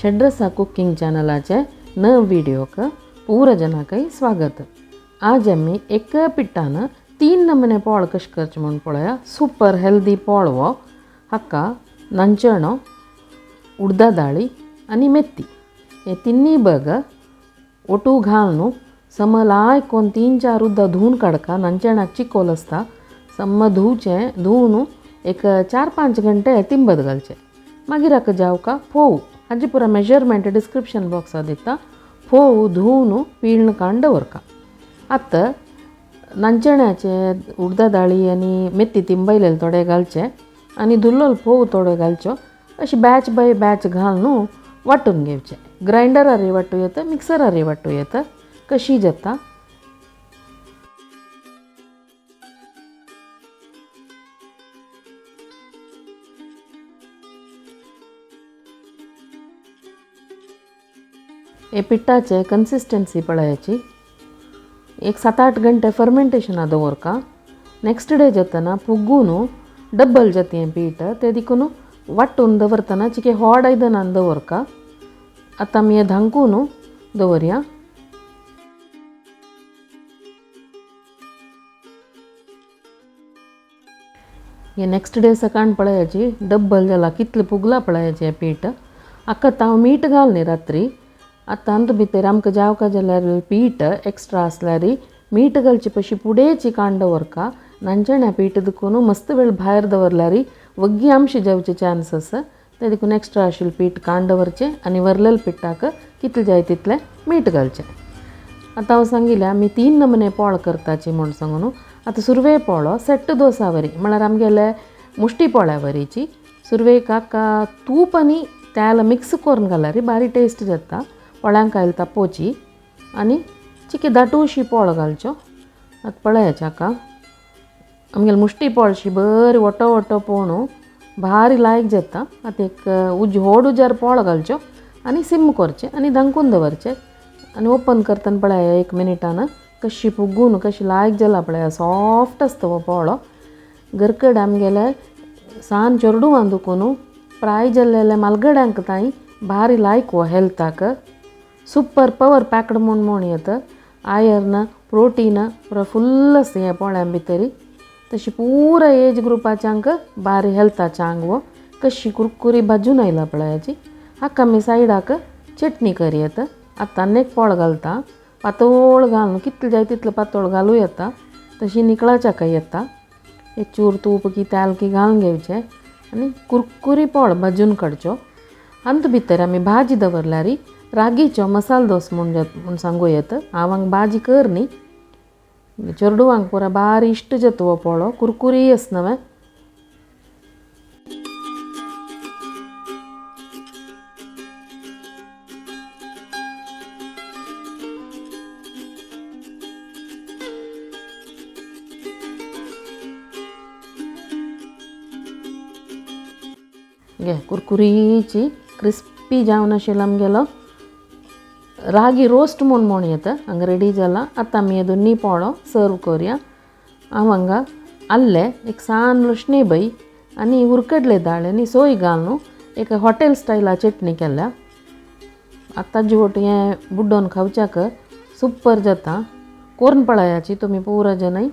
षड्रसा cooking चॅनलाचे नव व्हिडिओक पूरा जनाकय स्वागत। आज आमी एक पिठान 3 नमुने पोळ कशें करचें म्हूण पळया। सुपर हेल्दी पोळ हो। हाका नांचणो, उडदा दाळी आनी मेथी हे तिन्ही बग ओटू घालून सम लायक कोन 3-4 उद्दा धुवन काडका। नांचणाक चिकोल आसता, सम धुवचें, धुवन एक 4-5 घंटे तिंबत घालचें। मागीर हाका जावका फोव, हाजी पुरा मेजरमेंट डिस्क्रिप्शन बॉक्साक दिता। फोव धुवन पिळून काडून दवरका। आतां नांचण्याचे उडदा दाळी आनी मेथी तिंबयलेले थोडे घालचे आनी धुल्लोल फोव थोडे घालचो। अशी बॅच बाय बॅच घालून वांटून घेवचे। ग्रायंडरार वांटू येता, मिक्सरार वांटू येता, कशी जाता। हे पिठाचे कन्सिस्टन्सी पळयाची। एक 7-8 घंटे फर्मेंटेशना दवरका। नेक्स्ट डे जातना फुगून डबल जाता हें पीठ, ते देखून वांटून दवरतना चिके हॉट आयदनान दवरका। आतां आमी हें धांकून दवरया। हे नेक्स्ट डे सकाळ पळयाची डब्बल जाला, कितलें फुगलां पळयाचें हें पीठ। आतां हांव मीठ घालनी रात्री। आतां तातूंत भितर आमकां जावका जाल्यार पीठ एक्स्ट्रा आसल्यार मीठ घालचे पशी पुडेची कांड दवरका। नांचण्या पीठ देखून मस्त वेळ भायर दवरल्यार वग्गी आमशी जावचे चान्स आसा, ते देखून एक्स्ट्रा आशिल्लें पीठ कांड दवरचें आनी वरलेले पिठाक कितलें जाय तितलें मीठ घालचें। आतां हांव सांगिल्लें आमी 3 नमुने पोळ करताची म्हूण सांगून। आतां सुरवे पोळो सेट्ट दोसा वरी, म्हळ्यार आमगेले मुश्टी पोळ्या वरीची। सुरवेक हाका तूप आनी तेल मिक्स करून घाल्यार बारी टेस्ट जाता। पोळ्यांक आयल तापोवची आनी चिके दाटूशी पोळ घालच्यो। आतां पळयाचे हाका आमगेले मुश्टी पोळशी बरी वटो वटो पोणू भारी लायक जाता। आतां एक व्हड उजार पोळ घालच्यो आनी सिम करचें आनी धांकून दवरचें आनी ओपन करतना पळया 1 मिनिटान कशी फुगून कशी लायक जाला पळया, सॉफ्ट आसता हो पोळो। घरकड आमगेले सान चेडवां दुखून प्राय जाल्ले मालगड्यांक तांय भारी लायक हो हेल्थाक। सुपर पवर पॅक्ड म्हूण म्हूण येता, आयर्न प्रोटीन पुरा फुल्ल आसता ह्या पोळ्यां भितरी। तशी पुरा एज ग्रुपाच्यांक बारी हेल्थाच्या आंग हो। कशी कुरकुरी भाजून आयला पळयाची। हाका आमी सायडाक चटणी करयेत। आतां आनी एक पोळ घालता, पातळ घालून कितलें जाय तितलें पातळ घालूं येता, तशी निकळाच्याक येता। एक चूर तूप की तेल की घालून घेवचें आनी कुरकुरी पोळ भाजून काडच्यो। हातूंत भितर आमी भाजी दवरल्यार रागीचो मसाल दोस म्हूण सांगू येता। हांव हांगा भाजी कर न्ही, चेडवांक पुरा बारी इश्ट जाता हो पोळो, कुरकुरी आसना न्हय। घे कुरकुरीची क्रिस्पी जावन आशिल्लो आमगेलो रागी रोस्ट म्हूण म्हूण येता, हांगा रेडी जाला। आतां आमी हे दोनी पोळो सर्व करुया। हांव हांगा आल्ले एक सान लुशणे बई आनी उरकडले दाळ आनी सोय घालून एक हॉटेल स्टायला चटणी केल्या। आतां जिवट हें बुड्डोन खावच्याक सुपर जाता। कोरून पळयाची तुमी पुरा जनय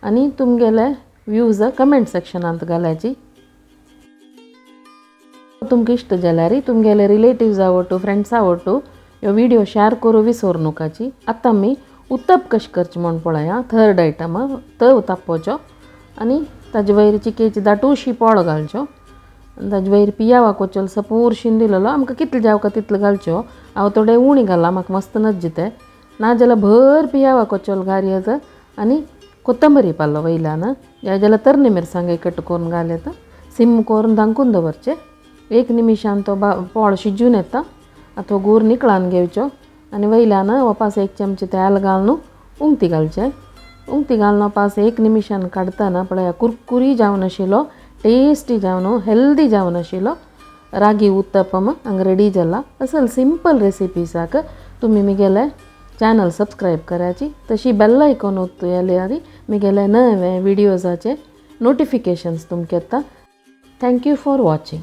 आनी तुमगेले व्यूज कमेंट सेक्शनांत घालायची। तुमकां इश्ट जाल्यार तुमगेले रिलेटिव्स आवडटू, फ्रेंड्स आवडटू ह्यो व्हिडियो शेअर करूं विसर नकाची। आतां आमी उत्तप कशें करचें म्हूण पळया। थर्ड आयटम तव तापोवचो आनी ताजे वयर चिकेची दाटूशी पोळ घालच्यो आनी ताजे वयर पियावा कोचोल सपूर शीन दिलेलो, आमकां कितलें जावका तितलें घालच्यो। हांव थोडें उणी घालां, म्हाका मस्त नज्ज तें, नाजाल्यार भर पियावा कोचोल घालयत आनी कोथंबरी पालो वयल्यान, जाल्यार तरणे मिरसांग कट करून घालयत। सिम करून धांकून दवरचें। 1 निमिशान तो पोळ शिजून येता। आतां गूर निकळान घेवचो आनी वयल्यान वापास 1 चमचे तेल घालून उमती घालचें। उमती घालून वापास 1 निमिशान काडटना पळया कुरकुरी जावन आशिल्लो, टेस्टी जावन, हेल्दी जावन आशिल्लो रागी उत्तपम हांगा रेडी जाला। असल सिंपल रेसिपीसाक तुमी म्हगेलें चॅनल सबस्क्रायब करायची, तशी बेल आयकॉन ओत्तुल्यार म्हगेले नवे व्हिडियोजाचे नोटिफिकेशन्स तुमकां येता। Thank you for watching.